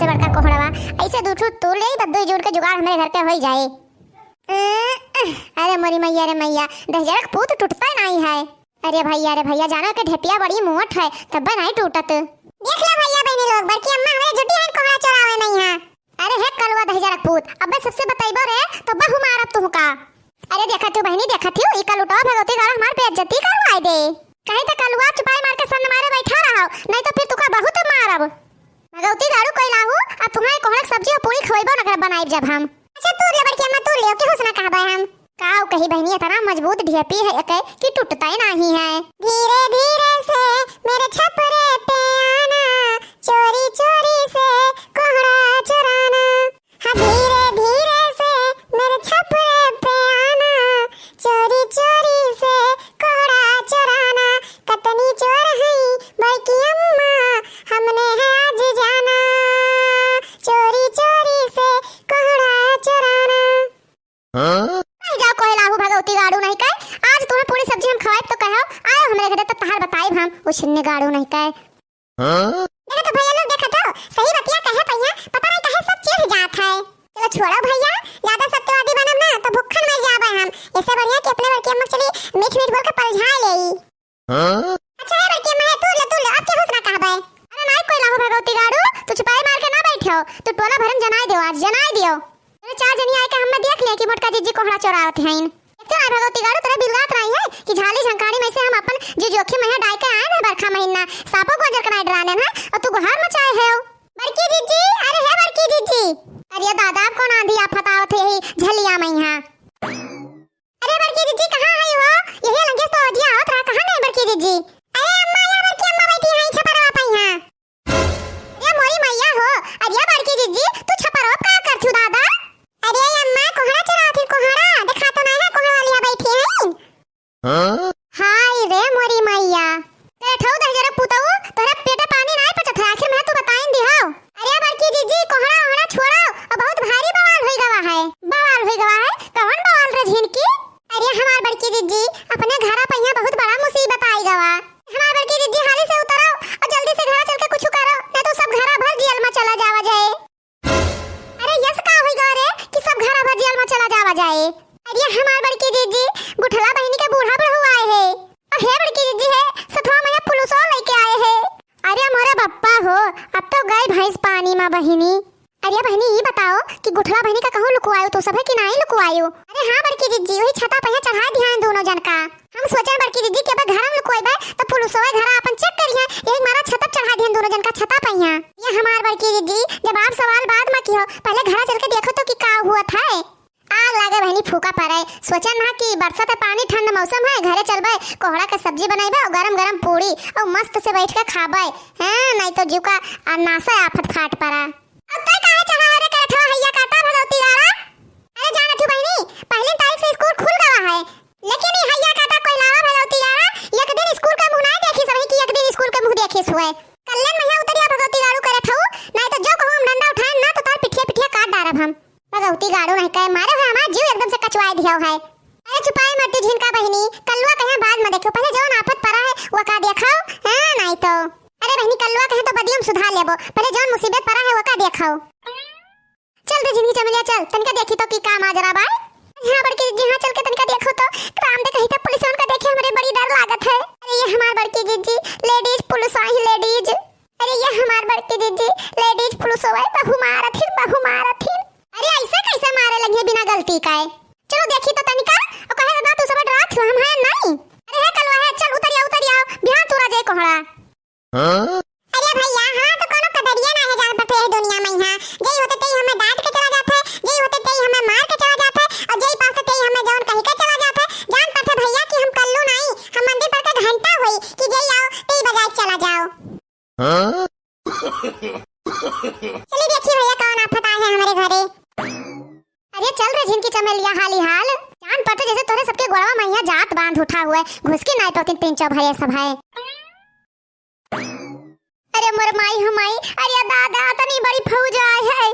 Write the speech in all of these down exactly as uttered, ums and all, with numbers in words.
सबसे बड़का कोहड़वा, ऐसे दू ठो तोड़ लेई, बस दुई जून के जुगाड़ हमरे घर के होई जाए। अरे मोरी मैया रे मैया, दहिजरक पूत टूटता ही नाहीं है। अरे भैया, अरे भैया, जानो के ढेपिया बड़ी मोट है, तब्बे नाहीं टूटत। देख लो भैया बहिनी लोग, बड़की अम्मा हमरे जुटी है कोहड़ा चोरावे मइहाँ। अरे हे कलुआ दहिजरक पूत, अब्बे सबसे बतइबो रे, तो बहु मारब तुहका। अरे देखत हूँ बहिनी, देखत हूँ, ई कलुटवा भगौती गाड़ू हमार बेइज्जती करवाए दे। कहीं तो कलुआ चुपाई मार के सन्न मारे बैठा रहो, नहीं तो फिर तुका बहुत मारब। भगौती गाड़ू कोई लाहू, आ तुम्हारे कोहड़ा के सब्जी और पूरी खवैबो न करब, बनाइब जब हम। अच्छा तूर ले बड़की अम्मा, तूर ले, केहू से ना कहबे हम। काऊ कही बहिनी, इतना मजबूत ढेपी है एके कि टूटता ही नाहीं है। धीरे धीरे से मेरे छपरे पे आना, चोरी चोरी से कोहड़ा चुराना। हाँ, धीरे धीरे से मेरे छपरे पे आना, चोरी चोरी से कोहड़ा चुराना। कतनी चोर हई बड़की अम्मा, हमने है आज जाना, चोरी चोरी से कोहड़ा चुराना। हाँ? नहीं जाओ कोहे लाहू भगौती गाड़ू नहीं कहे, आज तुम्हें पूरी सब्जी हम खवाइब तो कहो, आयो हमरे घरे तो तहार बताइब हम, उछन्ने गाड़ू नहीं कहे। हाँ? देखा तो भैया लोग, देखा तो सही बतिया कहे पहिया, पता नहीं कहे सब चीज जात है। चलो छोड़ो भैया, ज्यादा सत्यवादी बनब ना तो भूखन मर जाबे हम। इससे बढ़िया कि अपने बड़की अम्मा के चली मीठ मीठ बोल के पलझा लेई। हाँ? अच्छा है बड़की अम्मा है, तू ले, तू ले, अब केहू से ना कहबे। अरे नाई कोई लाहू भगौती गाड़ू, तू चुपाई मार के ना बैठो, तू टोला भरन जनाई दियो, आज जनाई दियो। अरे चार जनी आए के हमें देख ले कि मोटका जिज्जी कोहड़ा चोरावत हईन। एक तो नाई भगौती गाड़ू, तोरे बिलगात रही है कि झाली झंकानी में से हम अपन जी जोखिम में डाल के आए ना बरखा महीना, सापो को जरकनाई डराने ना, और तू गुहार मचाए है। बड़की जिज्जी, अरे हे बड़की जिज्जी। अरे दादा, अब कौन आंधी आफत आवत है यही झलिया मइहाँ? अरे बड़की जिज्जी, कहाँ है हो? यही लंगे तो अजिया आवत रहा, कहाँ गई बड़की जिज्जी? अरे अम्मा, या बड़की अम्मा बैठी है छपरवा पइहाँ। अरे मोरी मैया हो, अरे बड़की जिज्जी, तू छपरवा का करथू दादा? अरे अम्मा, कोहड़ा चुरावत ही, कोहड़ा, देखा तो नहीं है, कोहड़ा वाली यहाँ बैठी है। हाँ? हाय रे मोरी मैया। तेरे ठऊ दहिजरा पुतऊ, तोहरा पेटे पानी नाई पचत है, आखिर में तू बताइन दिहो। अरे बड़की जिज्जी, कोहड़ा ओहड़ा छोड़ो, अब बहुत भारी बवाल होई गवा है। बवाल होई गवा है? कौन बवाल रे झिनकी? अरे हमार बड़की जिज्जी, अपने घरा पहिया बहुत बड़ा मुसीबत आई गवा। हमार बड़की जिज्जी हाली से उतरो और जल्दी से घरा चल के कुछ करो, नहीं तो सब घरा भर जियल में चला जावा जाए। अरे यस का होई गवा रे कि सब घरा भर जियल में चला जावा जाए? अरे हमार बड़की जिज्जी, गुठला बहिनी के बूढ़ा बुढ़ऊ आए है। और हे बड़की जिज्जी है, सथवा में पुलिसो लेके आए है। अरे मोरे बप्पा हो, अब तो गई भैंस पानी में बहिनी। अरे बहिनी, ई बताओ कि गुठला बहिनी का कहूँ लुकवायो तू सब है कि नाई लुकवायो? अरे हाँ बड़की जिज्जी, वही छता पहिया चढ़ा दिया है दोनों जन का। हम सोचन बड़की जिज्जी कि अब घर में लुकवाइबे तो पुलिसो घरा अपन चेक करिहे, यही मारा छता चढ़ा दिहन दोनों जन का छता पहिया। ये हमार बड़की जिज्जी, जवाब सवाल बाद में किहो, पहले घरा चल के देखो तो कि का हुआ था। आग लागे बहिनी फूका परे, सोचन ना कि बरसात है, पानी ठंड मौसम है, घरे चलबे, कोहड़ा के सब्जी बनाइबे और गरम गरम पूरी और मस्त से बैठ के खाबे। हाँ, नहीं तो जुका आ नासा आफत फाट परा। अब तय काहे चढ़ा रे करठवा हैया काटा भगवती वाला? अरे जाना थी बहिनी, पहली तारीख से स्कूल खुल गवा है, लेकिन ई हैया काटा कोई लावा भगवती वाला, एक दिन स्कूल का मुंह ना देखी सही कि एक दिन स्कूल का मुंह देखी हुए। कल्याण मैया उतरिया भगवती वालू करठऊ, नहीं तो जो कहूँ हम डंडा उठाए ना तो तार पिठिया पिठिया काट डारब हम। भगवती गाड़ू नहीं कहे मारे हुए हमार जीव एकदम से कचवाए दिया है। अरे चुपाई मरती झिनका बहिनी, कलुआ कहे बाद में देखो, पहले जौन आफत परा है वो का देखाओ, हाँ नहीं तो। अरे बहिनी कलुआ कहे तो बदियो में सुधार लेबो, पहले जौन मुसीबत परा है वो का देखाओ। चल रे झिनकी चमेलिया चल, तनिका देखी तो की का माजरा बाय। हाँ बड़की जिज्जी, हाँ चल के तनिका देखो तो, राम दे कहीं तो पुलिस उनका देखे हमरे बड़ी डर लागत है। अरे ये हमार बड़की जिज्जी, लेडीज पुलिस आई, लेडीज। अरे ये हमार बड़की जिज्जी, लेडीज पुलिस वाई, बहु मारत हिन, बहु मारत हिन। अरे ऐसे कैसे मारे लगे बिना गलती का है? चलो देखी तो तनिका, और कहे ना तू सब डरात हो, हम हैं नहीं। अरे हे कलवा है, चल उतरिया, उतरिया, बिहान तू राजे कोहड़ा। हाँ? अरे भैया, हाँ तो कोनो कदरिया ना है जान पड़ते है दुनिया में यहाँ। जई होते तेई हमें डांट के चला जात है, जई होते तेई हमें मार के चला जात है, और जई पास से तेई हमें जौन कही के चला जात है। जान पड़ते भैया कि हम कल्लू नहीं, हम मंदिर पर के घंटा होई कि जई आओ, तेई बजाए के चला जाओ। हाँ? चली देखी भैया कौन आफत आए है हमारे घरे। अरे चल रे झिनकी चमेलिया हाली हाल। जान पड़ते जैसे तोरे सबके गोड़वा मैया जात बांध उठा हुए, घुसकी नाई पड़ती तीन चौ भरे सब है। अरे मोर माई हो माई, अरे दादा, तनी बड़ी फौज आए है।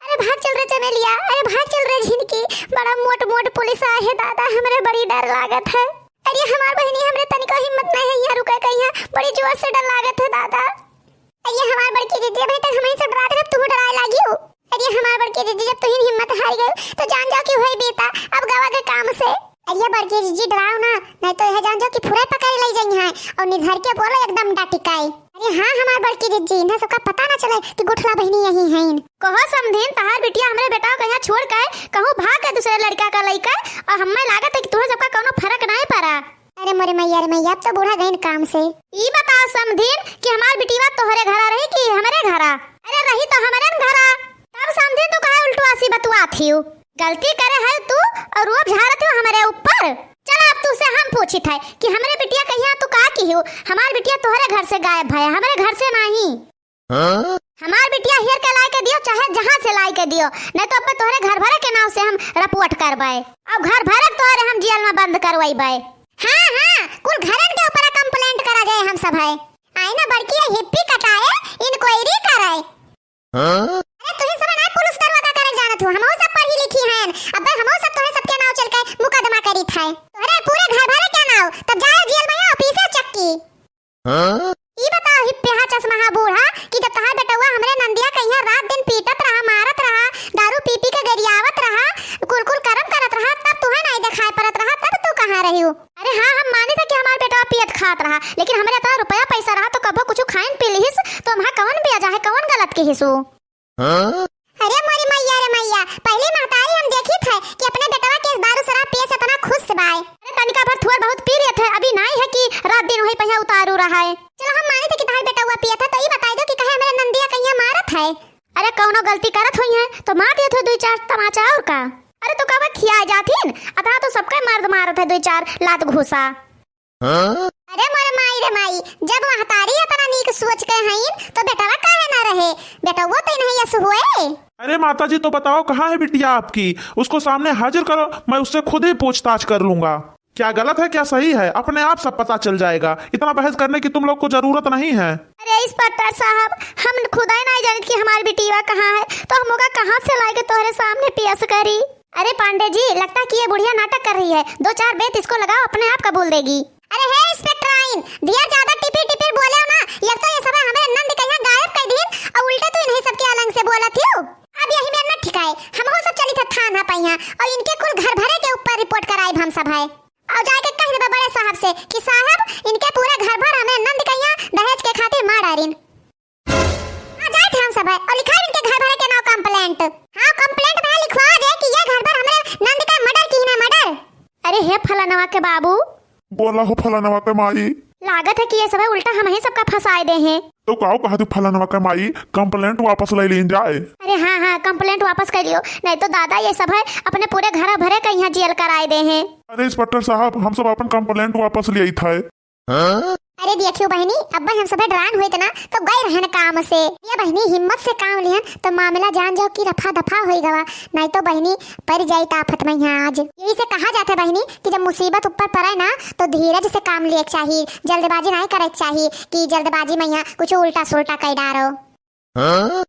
अरे भाग चल रे चमेलिया, अरे भाग चल रे झिनकी, बड़ा मोट मोट पुलिस आए है दादा, हमरे बड़ी डर लागत है। अरे हमार बहिनी, हमरे तनिको हिम्मत नहीं है यहाँ रुके के, यहाँ बड़ी जोर से डर लागत है दादा। अरे हमार बड़की जिज्जी, अभी तक हमही सब डरा कि जिज्जी, जब तुहिन हिम्मत हार गयो, तो जान जाओ कि होई बीता, अब गवा के काम से। अरे बड़की जिज्जी, डराओ ना, नहीं तो यह जान जाओ कि फुरे पकड़ ले जाई हैं और निधर के बोलो एकदम डटिकाई। अरे हाँ, हमार बड़की जिज्जी, इन्हें सबका पता ना चले कि गुठला बहिनी यही हैं। कहो समधिन, तहार बिटिया हमरे बेटा के यहाँ छोड़ के कहूँ भाग के दूसरे लड़का का लइके, और हमें लागत है कि तुहें सबका कौनो फर्क नहीं पड़ा। अरे मोरे मैया रे मैया, अब तो बूढ़ा गइन काम से। ई बताओ समधिन कि हमार बिटिया तोहरे घरा रही कि हमरे घरा? अरे रही तो हमरे न घरा। तब समधिन तू काहे उल्टू आसी बतुआत हियो? गलती करे है तू और रोब झारत हो हमरे ऊपर। चल अब तू से हम पूछित है कि हमरे बिटिया कहिया तू का किहो? हमार बिटिया तोहरे घर से गायब भया, हमरे घर से नहीं। हाँ? हमार बिटिया हेर के लाए के दियो, चाहे जहाँ से लाए के दियो, नहीं तो अब तोहरे घर भरे के नाव से हम रिपोर्ट करबे। अब घर भरे के तोहरे हम जेल में बंद करवाइबे। हाँ, हाँ, कुल घरन के ऊपर कंप्लेंट करा जाए हम सब है। आई ना बड़की हिप्पी कटाए, इंक्वायरी करे। हाँ? अरे तुही सब ना पुलिस दरोगा का करे जानत हो, हमहू सब पढ़ी लिखी हैं। अब हमहू सब तोहरे सबके नाव चल के मुकदमा करी थे। तोहरे पूरे घर भरे के नाव, तब जाए जेल में या ऑफिसे चक्की। हाँ? ई बताओ हिप्पी हा चश्मा हा बूढ़ा कि जब तहार बेटवा हमरे नंदिया कहिया रात दिन पीटत रहा, मारत रहा, दारू पी पी के गरियावत रहा, कुल कुल करम करत रहा, तब तुहे नाई देखाई परत रहा, तब तू कहाँ रहियो? अरे हाँ, हम मानी था कि हमार बेटवा पियत खात रहा, लेकिन हमरे इतना रुपया पैसा रहा तो कबो कुछ खाइन पी लिहिस तो हम कवन ब्याजा है, कवन गलत किहिसु? हाँ? अरे मोरी मैया रे मैया, पहली महतारी हम देखी थे कि अपने बेटवा के इस दारू शराब पिए से इतना खुश बाय। अरे तनिका भर थोड़ बहुत पी लेत है, अभी नाई है कि रात दिन वही पहिया उतारू रहा है। चलो हम मानी थे कि तहार बेटवा पियत है, तो ई बताई दो कि कहे हमरे नंदिया कहिया मारत है? अरे कौनो गलती करत हुई है तो मार दिए थे दुई चार तमाचा और का। अरे तो कब खिया जाथिन, अतः तो सबका मर्द मारत है दुई चार लात घूसा। हाँ? अरे मोरे माई रे माई, जब महतारी इतना नीक सोच के हईन, तो बेटवा काहे ना रहे? बेटवा तो नहीं यस हुए। अरे माता जी, तो बताओ, कहाँ है बिटिया आपकी? उसको सामने हाजिर करो, मैं उससे खुद ही पूछताछ कर लूंगा। क्या गलत है, क्या सही है, अपने आप सब पता चल जाएगा। इतना बहस करने की तुम लोग को जरूरत नहीं है। अरे इंस्पेक्टर साहब, हम खुदा ही नहीं जानित कि हमार बिटिया कहाँ है, तो हम ओका कहाँ से लाए के तोहरे सामने पेश करी? अरे पांडे जी, लगता है कि ये बुढ़िया नाटक कर रही है। दो चार बेंत इसको लगाओ, अपने आप कबूल देगी। अरे हे इंस्पेक्टराइन, ढेर ज्यादा टिपिर टिपिर बोले हो ना। एक तो ये सब हमरे नंद के यहाँ गायब कर दीन और उल्टे तू इन्हीं सबके अलंग से बोलत हियो। अब यही में न ठिकाए, हमहू सब चली थे थाना पहिया और इनके कुल घर भरे के ऊपर रिपोर्ट कराइब हम सब है। और जाके कह देबे बड़े साहब से कि साहब, इनके पूरे घर भर हमरे नंद के यहाँ दहेज के खातिर मार डारिन। हाँ, जाए थे हम सब है और लिखा इनके घर भरे के नाव कंप्लेंट। हाँ, कंप्लेंट में लिखवा दे कि ये घर भर हमरे नंद का मर्डर की ना मर्डर। अरे हे फलानवा के बाबू। बोला हो फलानवा के माई। लागत है कि ये सब है उल्टा हम ही सबका फंसाए दे हैं। तो काओ कहा तू फलानवा के माई, कंप्लेंट वापस ले लीन जाए। अरे हाँ, हाँ, कंप्लेंट वापस कर लियो, नहीं तो दादा ये सब है अपने पूरे घर भरे का यहाँ जेल कराए दे हैं। अरे इंस्पेक्टर साहब, हम सब अपन कंप्लेंट वापस ले आई था। हाँ? अरे देखियो बहिनी, अब हम सभे डरान हुए थे ना, तो गए रहन काम से। ये बहिनी हिम्मत से काम लिहन, तो मामला जान जाओ कि रफा दफा होई गवा, नहीं तो बहिनी पड़ जाई त आफत में यहाँ आज। यही से कहा जाता है बहिनी कि जब मुसीबत ऊपर पड़े ना, तो धीरज से काम लिए के चाहिए, जल्दबाजी नहीं करे के चाहिए कि जल्दबाजी में यहाँ कुछ उल्टा सुल्टा कर डारो। हाँ?